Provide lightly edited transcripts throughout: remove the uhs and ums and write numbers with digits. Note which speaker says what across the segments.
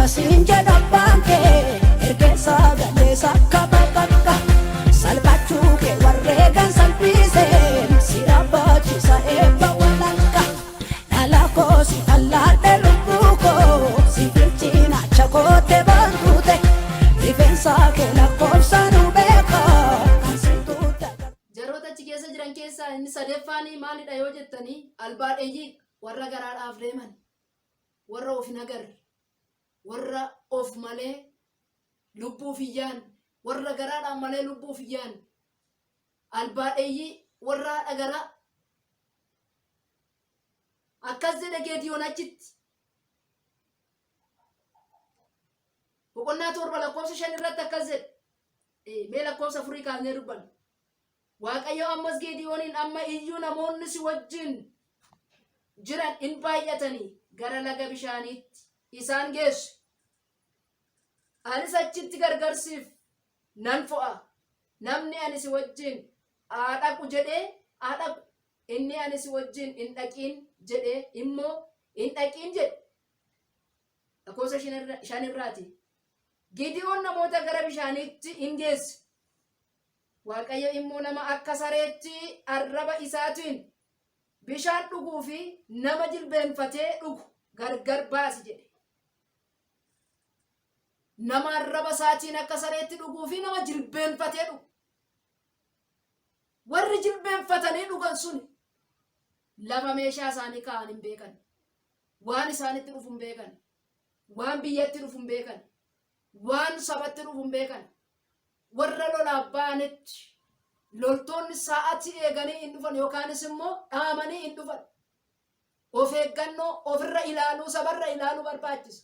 Speaker 1: Siin jedha abbaan kee ergeessa galeessa akka bakakka salphachuu kee warreegan salphiseen si rabbaachisa eebba walakka dhala koo si fallaadhe lubbuu koo si filchinaacha koote baantute rifeensa kee lakkoofsa nu beeka kan si tuuta.
Speaker 2: Jaroota achi keessa jiran keessaa inni sadeeffaan maalidha yoo jettanii albaadheyyii warra garaadhaaf deeman warra of hin agarre warra of malee lubbuuf hin yaanne warra garaadhaan malee lubbuuf hin yaanne albaadheyyii warra haadha garaa akkas jedhe Geediyoon achitti boqonnaa 7 lakkoofsa 5 irratti akkas jedhe. Mee lakkoofsa afurii kaasnee dubbanna. Waaqayyo ammas Geediyooniin amma iyyuu namoonni si wajjin jiran in baay'atanii gara laga bishaaniitti isaan geessu. Anis achitti gargar siif nan fo'a. Namni ani si wajjin haa dhaqu jedhee haa dhaqu. Inni ani si wajjin hin dhaqiin jedhee immoo hin dhaqiin jedhe. Lakkoofsa 5 irraati. Gideon namoota gara bishaaniitti in geesse. Waaqayyo immoo nama akka sareetti arraba isaatiin bishaan dhuguu fi nama jilbeenfatee dhugu gargar baasi jedhe. Nama arraba isaatiin akka sareetti dhuguu fi nama jilbeenfatee dhugu. Warri jilbeenfatanii dhugan sun lafa meeshaa isaanii kaa'an hin beekan. Waan isaanitti dhufu hin beekan. Waan biyyatti dhufu hin beekan. Waan sabatti dhufu hin beekan. Warra lolaaf ba'anitti loltoonni sa'atii eeganii hin dhufan yookaanis immoo dhaamanii hin dhufan. Of eeggannoo ofirra ilaaluu sabarra ilaaluu barbaachisa.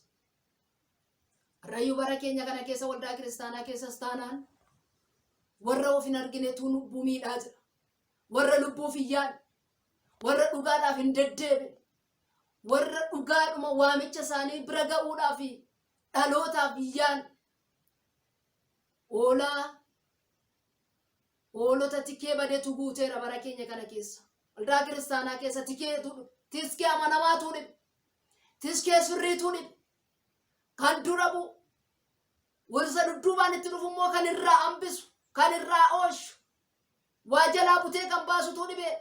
Speaker 2: Har'ayyuu bara keenya kana keessa waldaa kiristaanaa keessas taanaan warra of hin arginetu lubbuu miidhaa jira. Warra lubbuuf hin yaadne, warra dhugaadhaaf hin deddeebine, warra dhugaadhuma waamicha isaanii bira ga'uudhaaf dhalootaaf hin yaadne. Hoolaa hoolota tikee badetu guuteera bara keenya kana keessa. Waldaa kiristaanaa keessa tikeetu dhufe. Tiskee amanamaatu dhibe. Tiskee sirriitu dhibe. Kan dura bu'u. Warra dudduubaan itti dhufu immoo kan irraa hambisu, kan irraa oolchu, waa jalaa butee kan baasutu dhibe.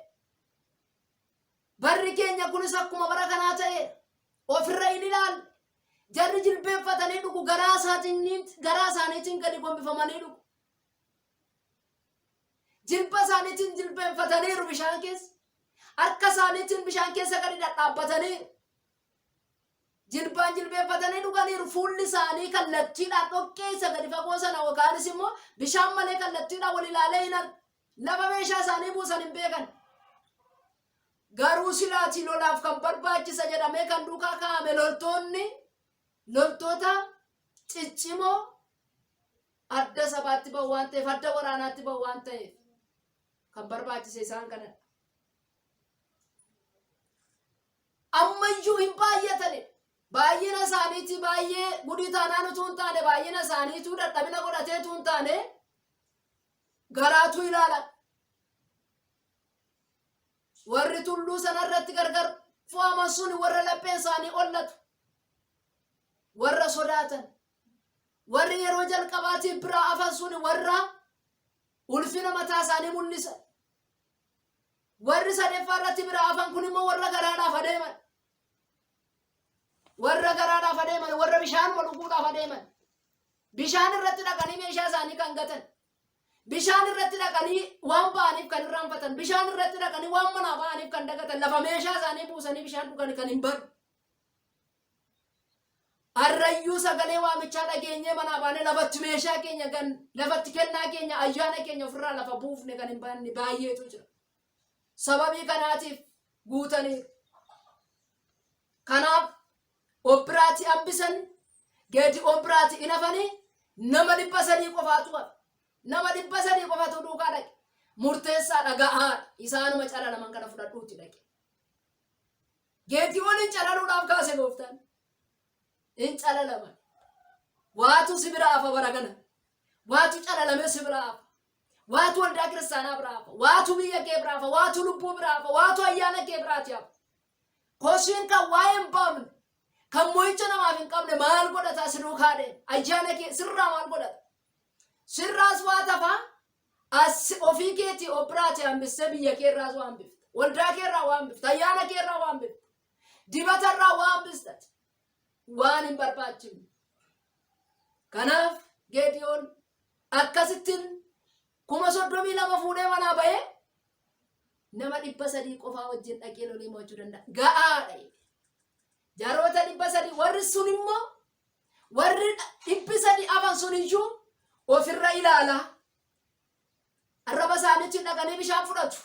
Speaker 2: Barri keenya kunis akkuma bara kanaa ta'e ofirra hin ilaalle. Jarri jilbeenfatanii dhugu garaa isaatiin garaa isaaniitiin gadi gombifamanii dhugu. Jilba isaaniitiin jilbeenfataniiru bishaan keessa. Harka isaaniitiin bishaan keessa gadi dhadhaabbataniiru. Jilbaan jilbeenfatanii dhuganiiru. Fuulli isaanii kallattiidhaan dhoqqee isa gadi fagoo sana yookaanis immoo bishaan malee kallattiidhaan wal ilaalee hin argu. Lafa meeshaa isaanii buusan hin beekan. Garuu silaatii lolaaf kan barbaachisa jedhamee kan duukaa kaa'ame loltoonni loltoota ciccimoo adda sabaatti ba'u waan ta'eef adda waraanaatti ba'u waan ta'eef kan barbaachise isaan kanadha. Ammayyuu hin baay'atani. Baay'ina isaaniitii baay'ee gudii taanaan utuu hin taane baay'ina isaaniituu dadhabina godhatee utuu hin taane garaatu ilaalan. Warri tulluu sanarratti gargar fo'aman sun warra lapheen isaanii ollatu, warra sodaatan, warri yeroo jalqabaatiif biraa hafan sun warra ulfina mataa isaanii mul'isan. Warri sadeeffaa irratti biraa hafan kun immoo warra garaadhaaf adeeman. Warra garaadhaaf adeeman, warra bishaanuma dhuguudhaaf adeeman. Bishaan irratti dhaqanii meeshaa isaanii kan gatan. Bishaan irratti dhaqanii waan ba'aniif kan irraanfatan, bishaan irratti dhaqanii waan manaa ba'aniif kan dagatan, lafa meeshaa isaanii buusanii bishaan dhugan kan hin barre. Harrayyuu sagalee waamichaa dhageenyee manaa baanee lafatti meeshaa keenya gan, lafatti kennaa keenya, ayyaana keenya ofirraa lafa buufne kan hin baanne baay'eetu jira. Sababii kanaatiif guutaniiru. Kanaaf of biraatii hambisan, Geedi'oon biraatii hin hafanii nama 300 qofaatu hafe. Nama 300 qofatu duukaa dhaqe. Murteessaa dhaga'aa isaanuma calalaman kana fudhadhuutti dhaqe. Geedi'oon hin calaluudhaaf kaase gooftaan. Hin calalaman. Waatu si bira hafa bara kana. Waatu calalamee si bira hafa. Waatu waldaa kiristaanaa bira hafa. Waatu biyya kee bira hafa. Waatu lubbuu bira hafa. Waatu ayyaana kee biraati hafa. Kosiin kan waa'ee hin baafne, kan Kan mo'icha namaaf hin qabne maal godhata si duukaa deema? Ayyaana kee sirraa maal godhata? Sirraas waa tafaa as ofii keetii of biraati hambistee biyya kee irraas waa hambifta. Waldaa kee irraa waa hambifta. Ayyaana kee irraa waa hambifta. Dibata irraa waa hambista. Waan hin barbaachifne. Kanaaf Geediyoon akkasittiin 32,000 fuudhee manaa bahee nama 300 qofaa wajjin dhaqee lolee mo'achuu danda'a. Ga'aadha. Jaroota 300 warri sun immoo warri 300 hafan sun iyyuu ofirra ilaala. Arraba isaaniitiin dhaqanii bishaan fudhatu.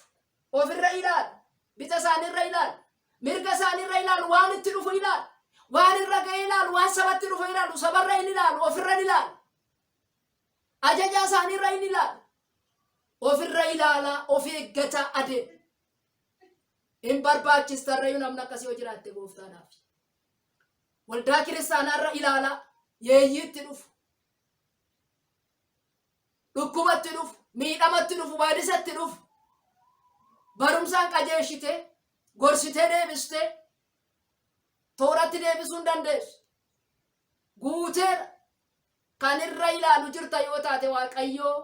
Speaker 2: Ofirra ilaala. Bita isaaniirra ilaala. Mirga isaaniirra ilaalu. Waan itti dhufu ilaalu. Waan irra ga'e ilaalu. Waan sabatti dhufu ilaalu. Sabarra hin ilaalu. Ofirra hin ilaalu. Ajaja isaaniirra hin ilaalu. Ofirra ilaalaa of eeggataa adeema. Hin barbaachistarrayyuu namni akkasii yoo jiraatte gooftaadhaaf. Waldaa kiristaanaarra ilaalaa yeeyyiitti dhufu. Dhukkubatti dhufu, miidhamatti dhufu, baadisatti dhufu. Barumsaan qajeeshitee, gorsitee deebistee, tooratti deebisuu hin dandeessu. Guuteera. Kan irra ilaalu jirta yoo taate Waaqayyoo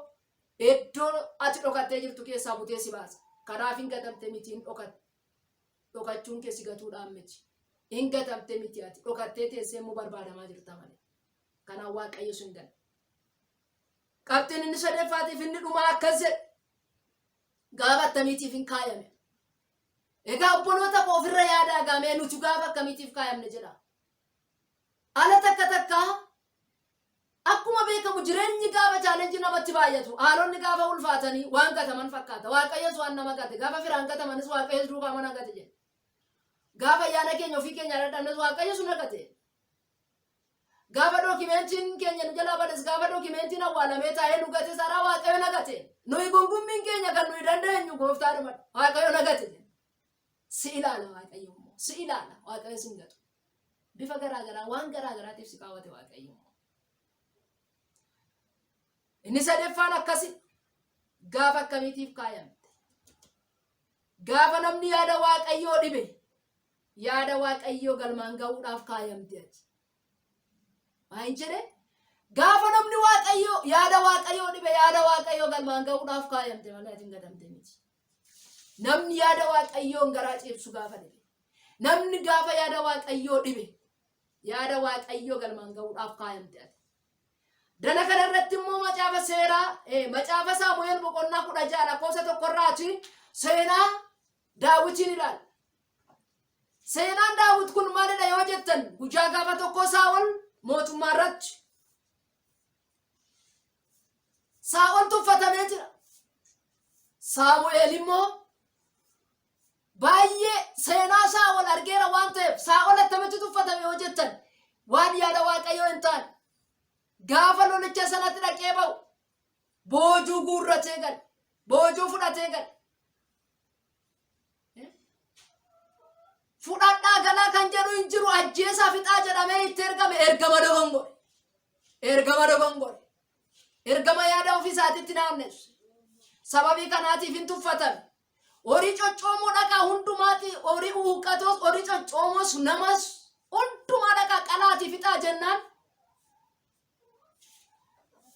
Speaker 2: iddoo ati dhokattee jirtu keessaa butee si baasa. Kanaaf hin gatamte miti hin dhokatte. Dhokachuun kee si gatuudhaan miti. Hin gatamte miti ati dhokattee teessee immoo barbaadamaa jirta malee. Kanaaf Waaqayyo sin gana. Qabxiin inni sadeffaatiif inni dhumaa akkas jedhe. Gaafa attamiitiif hin kaayame. Egaa obboloota koo ofirra yaadaa gaamee nuti gaafa akkamiitiif kaayamne jedha. Ala takka takka akkuma beekamu jireenyi gaafa chaalenjii namatti baay'atu haalonni gaafa ulfaatanii waan gataman fakkaata. Waaqayyos waan nama gate gaafa firaan gatamanis Waaqayyos duukaa mana gate jedhe. Gaafa ayyaana keenya ofii keenya dadhabnes Waaqayyos nu gate. Gaafa dookimentiin keenya nu jalaa bades gaafa dookimentiin awwaalamee taa'ee nu gate saraa Waaqayyo na gate. Nuyi gungummiin keenya kan nuyi dandeenyu gooftaadhuma Waaqayyo na gate. Si ilaala Waaqayyo immoo si ilaala Waaqayyo si hin gatu. Bifa garaa garaa waan garaa garaatiif si kaawwate Waaqayyo immoo. Inni sadaffaan akkasi gaafa akkamiitiif kaayamte. Gaafa namni yaada Waaqayyoo dhibe yaada Waaqayyoo galmaan ga'uudhaaf kaayamte ati. Maal jedhe? Gaafa namni Waaqayyoo yaada Waaqayyoo dhibe yaada Waaqayyoo galmaan ga'uudhaaf kaayamte malee ati hin gatamte miti. Namni yaada Waaqayyoon garaa ciibsu gaafa dhibe. Namni gaafa yaada Waaqayyoo dhibe yaada Waaqayyoo galmaan ga'uudhaaf kaayamte ati. Dana kana irratti immoo macaafa seeraa macaafa Saamu'eel boqonnaa 16 lakkoofsa tokkorraati seenaa Daawitiin ilaalla. Seenaan Daawit kun maalidha yoo jettan guyyaa gaafa tokko Saa'ol mootummaa irratti Saa'ol tuffatamee jira. Saamu'eel immoo baay'ee seenaa Saa'ol argeera waan ta'eef Saa'ol attamitti tuffatame yoo jettan waan yaada Waaqayyoo hin taane gaafa lolicha sanatti dhaqee ba'u boojuu guurratee gale boojuu fudhatee gale. Fudhadhaa galaa kan jedhu hin jiru ajjeesaa fixaa jedhamee itti ergame ergama dogongore. Ergama dogongore. Ergama yaada ofii isaatiitti naannessu. Sababii kanaatiif hin tuffatame. Horii coccoomoo dhaqaa hundumaati horii huuqqatoos horii coccoomoos namas hundumaa dhaqaa qalaatii fixaa jennaan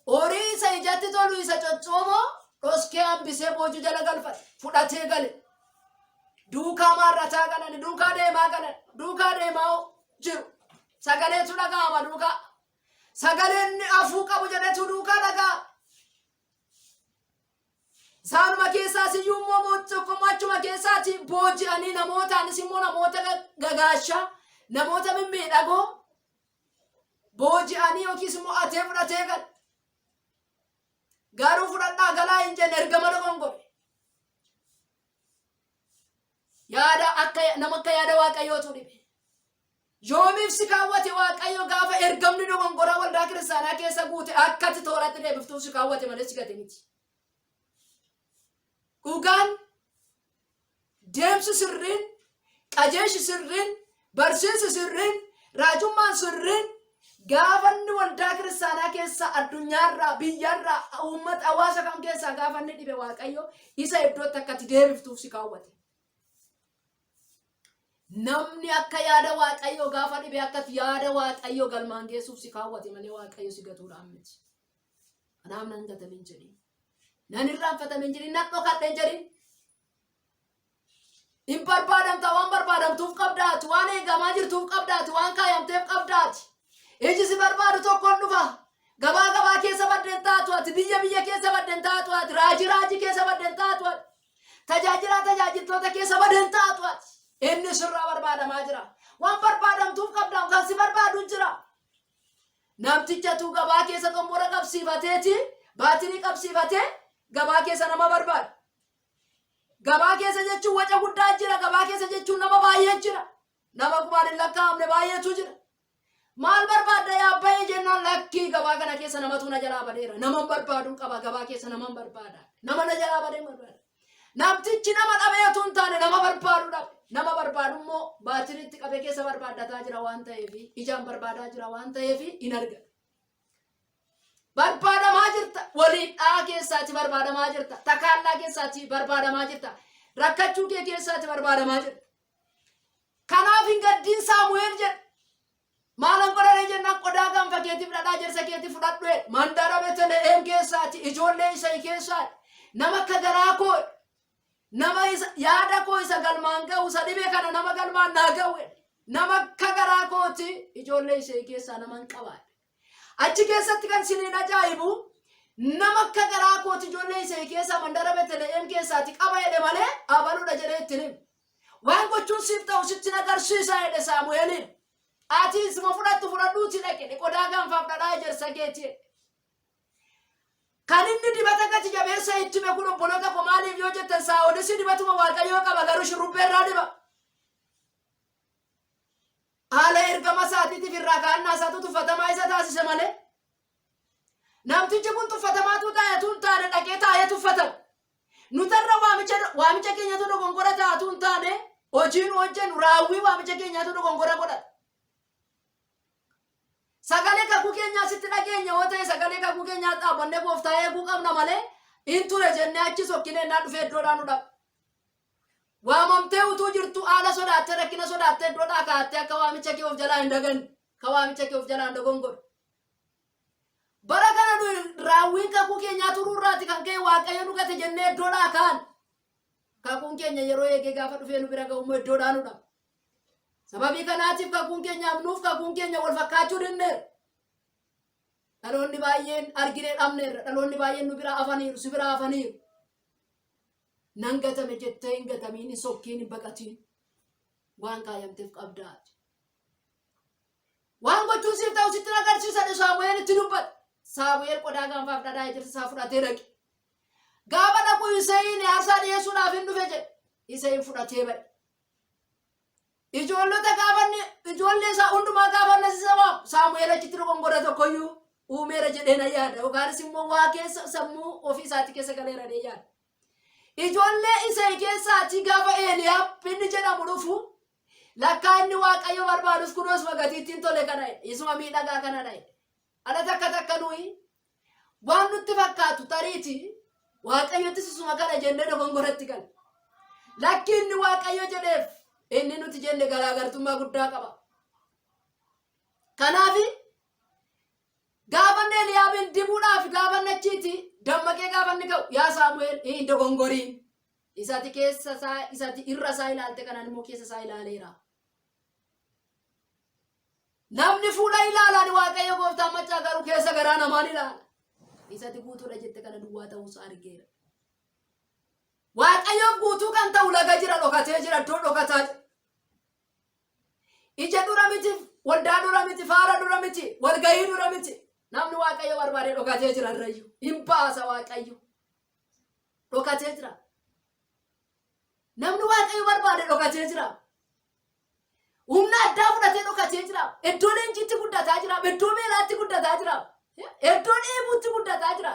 Speaker 2: Horii isa ijatti tolu isa coccoomoo dhoskee hambisee boojuu jala galfate fudhatee gale. Duukaa maarrataa galan, duukaa deemaa galan, duukaa deemaa jiru. Sagaleetu dhaga'ama duukaa. Sagaleen inni afuu qabu jedhetu duukaa dhaga'a. Isaanuma keessaas iyyuu immoo tokkummaa achuma keessaati booji'anii namootaanis immoo namoota gagaashaa namoota mimmiidhagoo booji'anii yookiis immoo atee fudhatee gala. Garuu fudhadhaa galaa hin jenne ergama dogongore. Yaada akka nama akka yaada waaqayyootu dhibe. Yoomiif si kaawwate waaqayyo gaafa ergamni dogongoraa waldaa kiristaanaa keessa guute akkati tooratti deebiftuuf si kaawwate malee si gate miti. Dhugaan deemsi sirriin, qajeelchi sirriin, barsiisi sirriin, raajummaan sirriin gaafa inni waldaa kiristaanaa keessa addunyaarraa, biyyarraa, uummata hawaasa kam keessaa gaafa inni dhibe Waaqayyo isa iddootti akka ati deebiftuuf si kaawwate. Namni akka yaada Waaqayyoo gaafa dhibe akka yaada Waaqayyoo galmaan geessuuf si kaawwate malee Waaqayyo si gatuudhaan miti. Kanaaf nan gatamin jedhin. Nan irraanfatamin jedhin, nan dhokadhe jedhin. Hin barbaadamta waan barbaadamtuuf qabdaati, waan eegamaa jirtuuf qabdaati, waan kaayamteef qabdaati. Iji si barbaadu tokkoon dhufa. Gabaa gabaa keessa baddeen taatu ati, biyya biyya keessa baddeen taatu ati, raajii raajii keessa baddeen taatu ati, tajaajilaa tajaajiltoota keessa baddeen taatu ati. Inni sirraa barbaadamaa jira. Waan barbaadamtuuf qabdaa kan si barbaadu jira. Namtichatu gabaa keessa xombora qabsiifateeti, baatirii qabsiifatee gabaa keessa nama barbaada. Gabaa keessa jechuun waca guddaa jira. Gabaa keessa jechuun nama baay'ee jira. Nama kumaan hin lakkaa'amne baay'eetu jira. Maal barbaadda yaa abbayee jennaan lakkii gabaa kana keessa namatu na jalaa badeera. Nama barbaaduun qaba gabaa keessa nama barbaada. Nama na jalaa badee barbaada. Namtichi nama dhabee otoo hin taane nama barbaadu dhabe. Nama barbaadu immoo baatiriitti qabee keessa barbaaddataa jira waan ta'eef ijaan barbaadaa jira waan ta'eef hin argatu. Barbaadamaa jirta. Waliin dha'aa keessaati barbaadamaa jirta. Takaallaa keessaati barbaadamaa jirta. Rakkachuu kee keessaati barbaadamaa jirta. Kanaaf hin gaddiin Saamu'eel jedhe. Maalan godhane jennaan qodaa gaanfa keetiif dhadhaa jarsa keetii fudhadhu jedhe. Mandara Betelehem keessaati ijoollee isa keessaati. Nama akka garaa koo nama isa yaada koo isa galmaan ga'u isa dhibee kana nama galmaan naa ga'u jedhe. Nama akka garaa kooti ijoollee ishee keessaa nama hin qabaadhe. Achi keessatti kan isiniin ajaa'ibu nama akka garaa kooti ijoollee ishee keessaa mandara Betelehem keessaati qaba jedhe malee abaluudha jedhee ittiin hime. Waan gochuun siif ta'u sitti agarsiisa jedhe Saamu'eeliin. Ati isuma fudhattu fudhadhuuti dhaqe qodaa gaanfaaf dhadhaa ejersa keetii. Kan inni dibata gati jabeessa itti hime kun obboloota koo maaliif yoo jettan Saa'olis dibatuma Waaqayyoo qaba garuu shurrubbee irraa diba. Haala ergama isaatiitiif irraa kaa'annaa isaatu tuffatamaa isa taasise malee. Namtichi kun tuffatamaatu taa'e tun taane dhaqee taa'ee tuffatama. Nutarra waamicha waamicha keenyatu dogongora taatu hin taane hojii nu hojjennu raawwii waamicha keenyaatu dogongora godhata. Sagalee kakuu keenyaa sitti dhageenya yoo ta'e sagalee kakuu keenyaa dhaabbannee gooftaa eeguu qabna malee hin ture jennee achi sokkinee innaa dhufee iddoodhaa nu dhaba. Waamamtee utuu jirtu haala sodaattee rakkina sodaattee iddoodhaa kaa'attee akka waamicha kee of jalaa hin daganne akka waamicha kee of jalaa hin dogongorre. Bara kana nuyi raawwiin kakuu keenyaa turuu irraati kan ka'e Waaqayyo nu gate jennee iddoodhaa kaan. Kakuun keenya yeroo eegee gaafa dhufee nu bira ga'u immoo iddoodhaa nu dhaba. Sababii kanaatiif kakuun keenyaaf nuuf kakuun keenya wal fakkaachuu dinneera. Dhaloonni baay'een arginee dhabneerra. Dhaloonni baay'een nu biraa hafaniiru, si biraa hafaniiru. Nan gatame jettee hin gatamiin, hin sokkiin, hin baqatiin. Waan kaayamteef qabdaa. Waan gochuun siif ta'u sitti agarsiisa jedhe Saamu'eel itti dubbate. Saamu'eel qodaa gaanfaaf dhadhaa ejersa isaa fudhatee dhaqe. Gaafa dhaqu Iseeyiin aarsaa dhiyeessuudhaaf hin dhufe jedhe. Iseeyiin fudhatee ba'e. Ijoollota gaafanni ijoollee isaa hundumaa gaafanna isa waamu Saamu'eel achitti dogongora tokkoyyuu uumeera jedhee na yaada. Yookaanis immoo waa keessa sammuu ofii isaatti keessa galeera jedhee yaada. Ijoollee Iseey keessaatii gaafa Eeliyaab inni jedhamu dhufu lakkaa inni Waaqayyo barbaadus kunoo isuma gatiittiin tole kana jedhe. Isuma miidhagaa kana dha jedhe. Ala takka takka nuyi waan nutti fakkaatu tariiti Waaqayyottis isuma kana jennee dogongoratti gala. Lakki inni Waaqayyo jedheef inni nuti jenne garaagartummaa guddaa qaba. Kanaaf Gaafa inni Eliyaabin dibuudhaaf gaafa inni achiiti dammaqee gaafa inni ka'u yaa Saamu'eel hin dogongoriin. Isati keessa isaa isati irra isaa ilaalte kanaan immoo keessa isaa ilaaleera. Namni fuula ilaalaan Waaqayyo gooftaan maccaa garuu keessa garaa namaan ilaala. Isati guutuudha jette kana duwwaa ta'uusaa argeera. Waaqayyoof guutuu kan ta'u laga jira dhokatee jira iddoo dhokataa jira. Ija dura miti, waldaa dura miti, faara dura miti, walgahii dura miti. Namni Waaqayyo barbaade dhokatee jira irrayyuu. Hin baasa Waaqayyo. Dhokatee jira. Namni Waaqayyo barbaade dhokatee jira. Humna addaa fudhatee dhokatee jira. Iddoo leenjiitti guddataa jira. Iddoo beelaatti guddataa jira. Iddoo dheebuutti guddataa jira.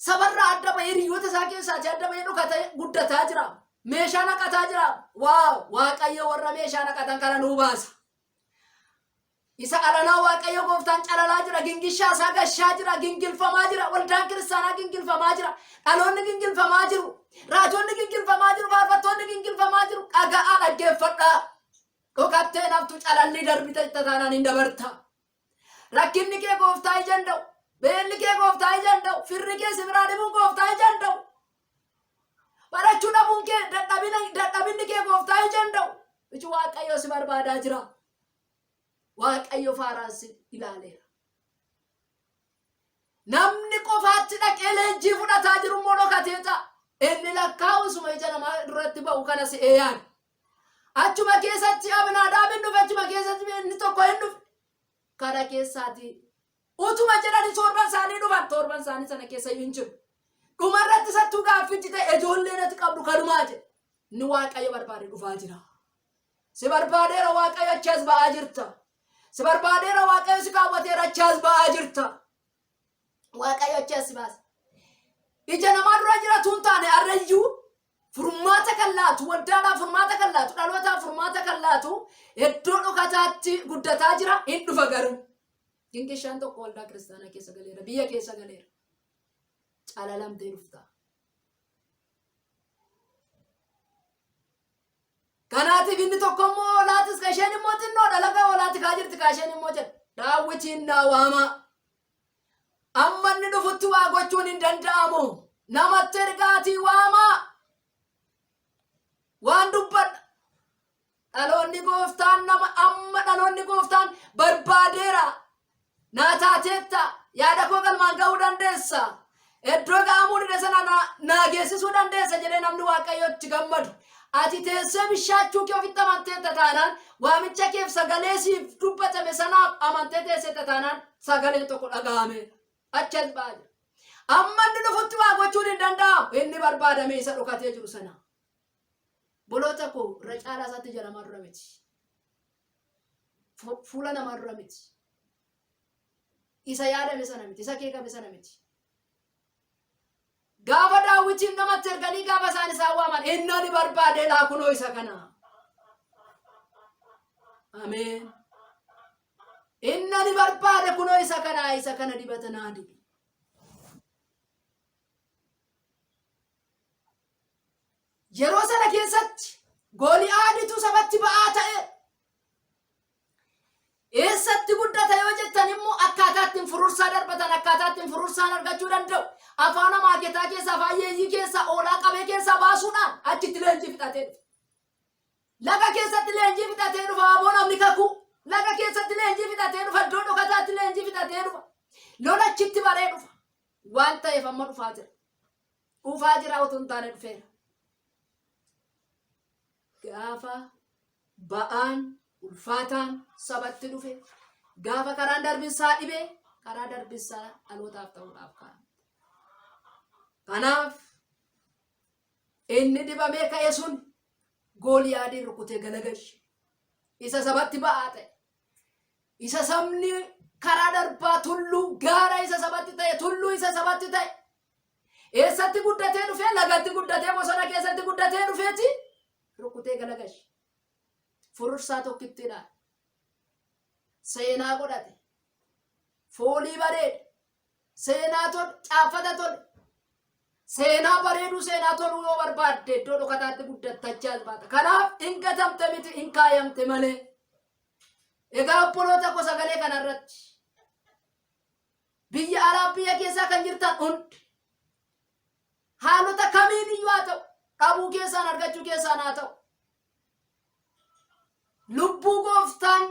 Speaker 2: Sabarraa adda bahee hiriyoota isaa keessaatii adda bahee dhokatee guddataa jira. Meeshaa naqataa jira. Waaw! Waaqayyo warra meeshaa naqatan kana nuu baasa. Isa alanaa Waaqayyo gooftaan calalaa jira. Gingishaa isaa gashaa jira. Gingilfamaa jira. Waldaan kiristaanaa gingilfamaa jira. Dhaloonni gingilfamaa jiru. Raajonni gingilfamaa jiru. Faarfattoonni gingilfamaa jiru. Dhaga'aa dhaggeeffadhaa. Dhokattee naftu calallii darbite taanaan hin dabarta. Rakkinni kee gooftaa ija hin dha'u. Beelli kee gooftaa ija hin dha'u. Firri kee si biraa dhibuun gooftaa ija hin dha'u. Barachuu dhabuun kee dadhabina dadhabinni kee gooftaa ija hin dha'u. Iji Waaqayyoo si barbaadaa jira. Waaqayyo faaraan si ilaaleera. Namni qofaatti dhaqee leenjii fudhataa jiru immoo dhokatee ta'a. Inni lakkaa'u suma ija namaa duratti ba'u kana si'ee yaada. Achuma keessatti Abinaadaab hin dhufe, achuma keessatti inni tokko hin dhufe. Kana keessaati utuma jedhanii torban isaanii dhufan, torban isaanii sana keessa iyyuu hin jiru. Dhumarratti sattuu gaaffichi ta'e ijoolleen ati qabdu kanumaa jedhe. Inni Waaqayyo barbaade dhufaa jira. Si barbaadeera Waaqayyo achi as ba'aa jirta. Si barbaadeera Waaqayyo si kaawwateera achi as ba'aa jirta. Waaqayyo achi as si baasa. Ija namaa dura jiratu hin taane har'ayyuu furmaata kan laatu waldaadhaaf furmaata kan laatu dhalootaaf furmaata kan laatu iddoo dhokataatti guddataa jira hin dhufa garuu. Dinqishaan tokko waldaa kiristaanaa keessa galeera biyya keessa galeera. Calalamtee dhufta. Kanaatiif inni tokko immoo hoolaatis ka isheen immoo xinnoodha laga hoolaati kaa jirti kaa isheen immoo jedha. Daawwitiin naa waamaa. Amma inni dhufutti waa gochuun hin danda'amu. Namatti ergaatii waamaa. Waan dubbadha. Dhaloonni gooftaan nama amma dhaloonni gooftaan barbaadeera. Naa taateetta yaada koo galmaan ga'uu dandeessa. Iddoo ga'amuu dide sana naa geessisuu dandeessa jedhee namni Waaqayyotti gammadu. Ati teessee bishaachuu kee ofitti amanteetta taanaan waamicha keef sagalee siif dubbatame sanaaf amantee teesseetta taanaan sagaleen tokko dhaga'ameera. Achi as ba'aa jira. Amma inni dhufutti waa gochuun hin danda'amu. Inni barbaadame isa dhokatee jiru sana. Boloota koo irra caalaa isaatti ija namaa dura miti. Fuula namaa dura miti. Isa yaadame sana miti. Isa keekame sana miti. Gaafa daawwitiin namatti erganii gaafa isaan isaan waaman inni ani barbaade laa kunoo isa kana. Ameen. Inni ani barbaade kunoo isa kana isa kana dibata naa dibi. Yeroo sana keessatti Gooliyaaditu sabatti ba'aa ta'e. Eessatti guddata yoo jettan immoo akkaataa ittiin furursaa darbatan akkaataa ittiin furursaan argachuu danda'u. Afaan amaaketaa keessaa afaan yeeyyii keessaa oolaa qabee keessaa baasuudhaan achitti leenjii fixatee dhufe. Laga keessatti leenjii fixatee dhufa aboo namni kakuu. Laga keessatti leenjii fixatee dhufa iddoo dhokataatti leenjii fixatee dhufa. Lola achitti baree dhufa. Waan ta'eef amma dhufaa jira. Dhufaa jira utuu hin taane dhufeera. Gaafa ba'aan ulfaataan sabatti dhufe gaafa karaan darbinsaa dhibe karaa darbinsaa dhalootaaf ta'uudhaaf kaa'ame. Kanaaf inni dibamee ka'e sun Gooliyaadiin rukutee galagalche. Isa sabatti ba'aa ta'e. Isa sabni karaa darbaa tulluu gaara isa sabatti ta'e tulluu isa sabatti ta'e. Eessatti guddatee dhufee lagatti guddatee bosona keessatti guddatee dhufeeti rukutee galagalche. Furursaa tokkittiidhaan seenaa godhate. Foolii bareede. Seenaa tole, caaffata tole. Seenaa bareeduu seenaa toluu yoo barbaadde iddoo dhokataatti guddattachaa as baata. Kanaaf hin gatamte miti hin kaayamte malee. Egaa obboloota koo sagalee kanarratti biyya alaa biyya keessaa kan jirtan hundi haalota kamiin iyyuu haa ta'u dhabuu keessaan argachuu keessaan haa ta'u lubbuu gooftaan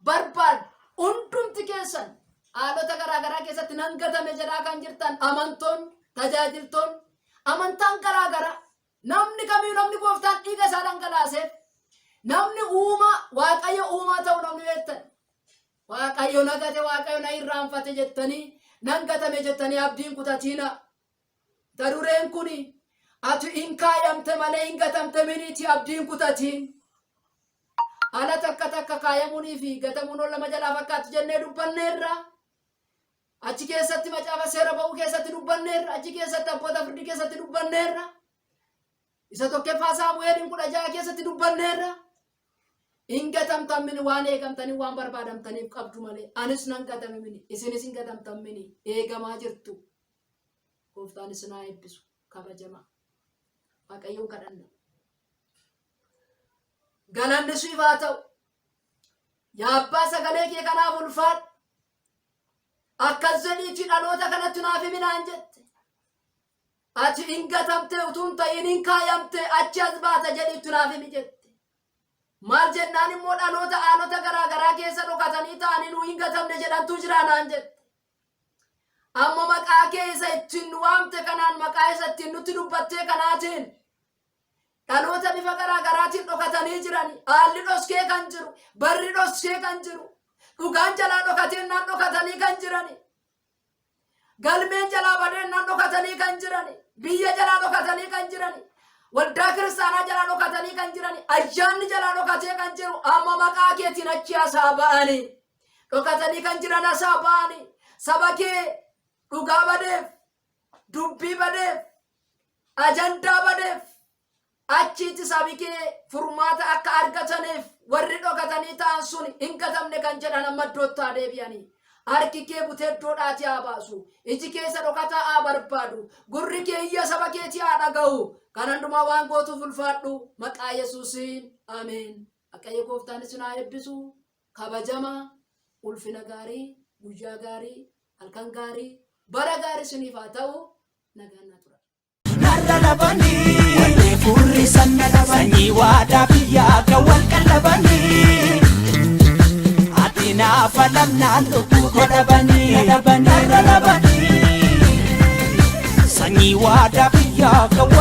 Speaker 2: barbaadu hundumti keessan haalota garaa garaa keessatti nan gatame jedhaa kan jirtan amantoon tajaajiltoon amantaan garaa garaa namni kamiyyuu namni gooftaan dhiiga isaa dhangalaaseef namni uumaa waaqayyo uumaa ta'u namni beektan waaqayyo na gate waaqayyo na irraanfate jettanii nan gatame jettanii abdiin kutatiina ta dureen kuni ati hin kaayamte malee hin gatamte miniiti abdiin kutatiin Ala takka takka kaayamuunii fi gatamuun ol lama jalaa fakkaatu jennee dubbanneerra. Achi keessatti macaafa seera ba'uu keessatti dubbanneerra. Achi keessatti abboota firdii keessatti dubbanneerra. Isa tokkoffaa Saamu'eeliin 16 keessatti dubbanneerra. Hin gatamtan mini waan eegamtanii waan barbaadamtaniif qabdu malee. Anis nan gatame mini isinis hin gatamtan mini eegamaa jirtu. Gooftaan isin haa eebbisu kabajamaa. Waaqayyoon kadhanna. Galanni siif haa ta'u. Yaa abbaa sagalee kee kanaaf ulfaadhu. Akkas jedhiitii dhaloota kanatti naaf himi naan jette. Ati hin gatamte utuu hin ta'in hin kaayamte achi as baata jedhiitti naaf himi jette. Maal jennaan immoo dhaloota haalota garaa garaa keessa dhokatanii ta'anii nu hin gatamne jedhantu jira naan jette. Amma maqaa kee isa ittiin nu waamte kanaan maqaa isa ittiin nutti dubbattee kanaatiin dhaloota bifa garaa garaatiin dhokatanii jiran haalli dhoskee kan jiru barri dhoskee kan jiru dhugaan jalaa dhokateennaan dhokatanii kan jirani galmeen jalaa badeennaan dhokatanii kan jirani biyya jalaa dhokatanii kan jirani waldaa kiristaanaa jalaa dhokatanii kan jirani ayyaanni jalaa dhokatee kan jiru amma maqaa keetiin achi asaa ba'anii dhokatanii kan jiran asaa ba'anii saba kee dhugaa badeef dubbii badeef ajandaa badeef achiitti sabi kee furmaata akka argataniif warri dhokatanii ta'an sun hin gatamne kan jedhan amma iddootti haa deebi'anii. Harki kee butee iddoodhaatii haa baasu. Iji kee isa dhokataa haa barbaadu. Gurri kee iyya saba keetii haa dhaga'u. Kan hundumaa waan gootuuf ulfaadhu. Maqaa Yesuusiin. Ameen. Waaqayyo gooftaan isin haa eebbisu. Kabajama. Ulfina gaarii. Guyyaa gaarii. Halkan gaarii. Bara gaarii isiniif haa ta'u. Nagaan naa tura.
Speaker 1: Narra labanii warri furrisan na dhaban sanyii waadaa biyyaa kan wal qallabanii ati naafa lamnaan lubbuu koo dhabanii na dhabanii narra labanii sanyii waadaa biyyaa kan.